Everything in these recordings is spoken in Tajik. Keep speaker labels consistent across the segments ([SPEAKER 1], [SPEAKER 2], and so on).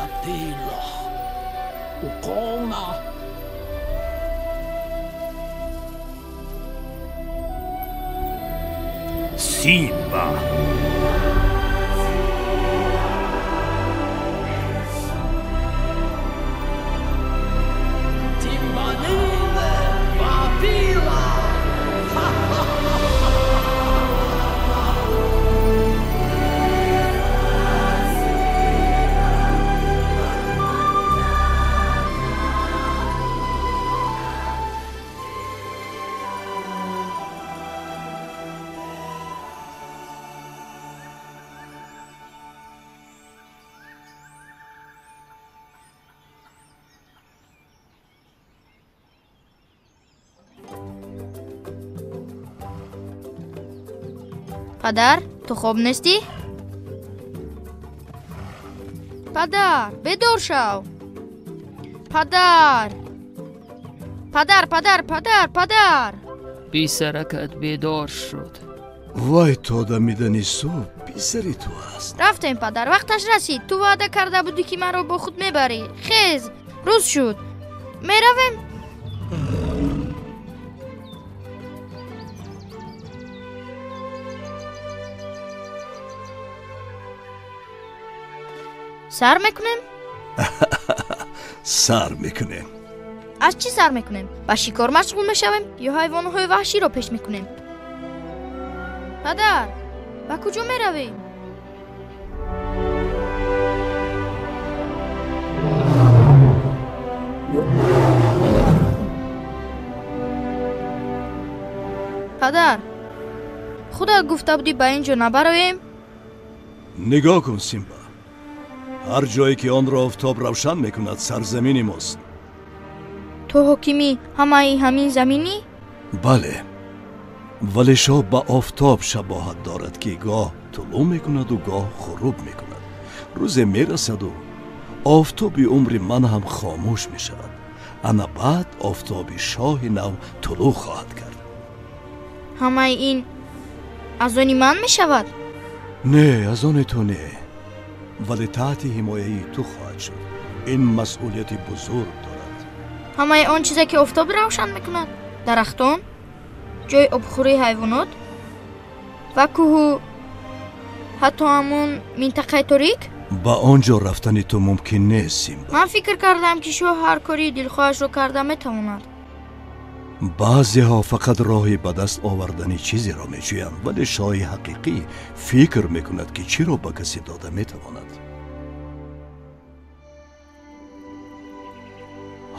[SPEAKER 1] Вапила. Укона.
[SPEAKER 2] Симба.
[SPEAKER 1] Тимбанине Вапила.
[SPEAKER 3] Падар, ту хоб нестӣ? Падар, бедор шав! Падар! Падар, падар, падар, падар!
[SPEAKER 4] Писаракат бедор шуд.
[SPEAKER 5] Вай, то дамидани субҳ писари ту аст.
[SPEAKER 3] Рафтем, падар, вақташ расид. Ту ваъда карда будӣ, ки маро бо худ мебарӣ. Хез, рӯз шуд. Меравем? Сар мекунем?
[SPEAKER 5] Сар мекунем.
[SPEAKER 3] Аз чӣ сар мекунем? Ба шикор машғул мешавем ё ҳайвонҳои ваҳширо пеш мекунем? Падар, ба куҷо меравем? Падар, худат гуфта будӣ ба ин ҷо набароем?
[SPEAKER 5] Нигоҳ кун, Симба. Ҳар ҷое ки онро офтоб равшан мекунад, сарзамини мост.
[SPEAKER 3] Ту ҳокими ҳамаи ҳамин заминӣ?
[SPEAKER 5] Бале, вале шоҳ ба офтоб шабоҳат дорад, ки гоҳ тулӯъ мекунаду гоҳ ғуруб мекунад. Рӯзе мерасаду офтоби умри ман ҳам хомӯш мешавад. Ана баъд офтоби шоҳи нав тулӯъ хоҳад кард.
[SPEAKER 3] Ҳамаи ин аз они ман мешавад?
[SPEAKER 5] Не, аз они ту не, вале таҳти ҳимояи ту хоҳад шуд. Ин масъулияти бузург дорад.
[SPEAKER 3] Ҳамаи он чизе ки офтоб равшан мекунад, дарахтон, ҷои обхӯрии ҳайвонот ва кӯҳу ҳатто ҳамон минтақаи торик?
[SPEAKER 5] Ба он ҷо рафтани ту мумкин нест, Симба.
[SPEAKER 3] Ман фикр кардам, ки шоҳ ҳар кори дилхоҳашро карда метавонад.
[SPEAKER 5] Баъзеҳо фақат роҳи ба даст овардани чизеро меҷӯянд, вале шоҳи ҳақиқӣ фикр мекунад, ки чиро ба касе дода метавонад.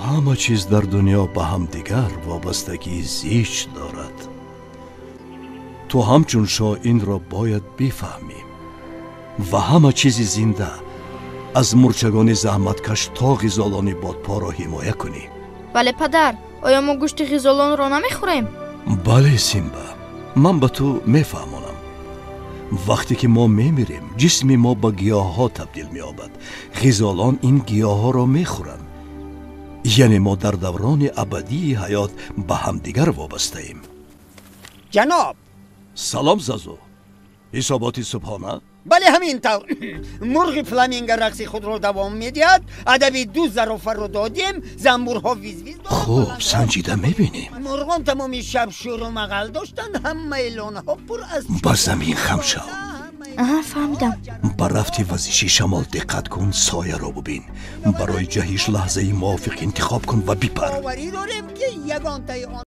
[SPEAKER 5] Ҳама чиз дар дунё ба ҳамдигар вобастагии зич дорад. Ту ҳамчун шоҳ инро бояд бифаҳмӣ ва ҳама чизи зинда аз мурчагони заҳматкаш то ғизолони бодпоро ҳимоя кунӣ.
[SPEAKER 3] Бале, падар, оё мо гӯшти ғизолонро намехӯрем?
[SPEAKER 5] Бале, Симба, ман ба ту мефаҳмонам. Вақте ки мо мемирем, ҷисми мо ба гиёҳҳо табдил меёбад. Ғизолон ин гиёҳҳоро мехӯранд. Яъне мо дар даврони абадии ҳаёт ба ҳамдигар вобастаем.
[SPEAKER 6] Ҷаноб!
[SPEAKER 5] Салом, Зазу. Ҳисоботи субҳона?
[SPEAKER 6] Бале, ҳамин тавр. Мурғи фламинго рақси худро давом медиҳад, адаби ду зарофаро додем, занбурҳо визвиз доранд.
[SPEAKER 5] Хуб, санҷида мебинем.
[SPEAKER 6] Мурғон тамоми шаб шӯру мағал доштанд, ҳамаи лонаҳо пур аз
[SPEAKER 5] ба замин хам шав.
[SPEAKER 3] Аҳа, фаҳмидам.
[SPEAKER 5] Ба рафти вазиши шамол диққат кун, сояро бубин. Барои ҷаҳиш лаҳзаи мувофиқ интихоб кун ва бипар.
[SPEAKER 6] Боварӣ дорем, ки ягонтаи он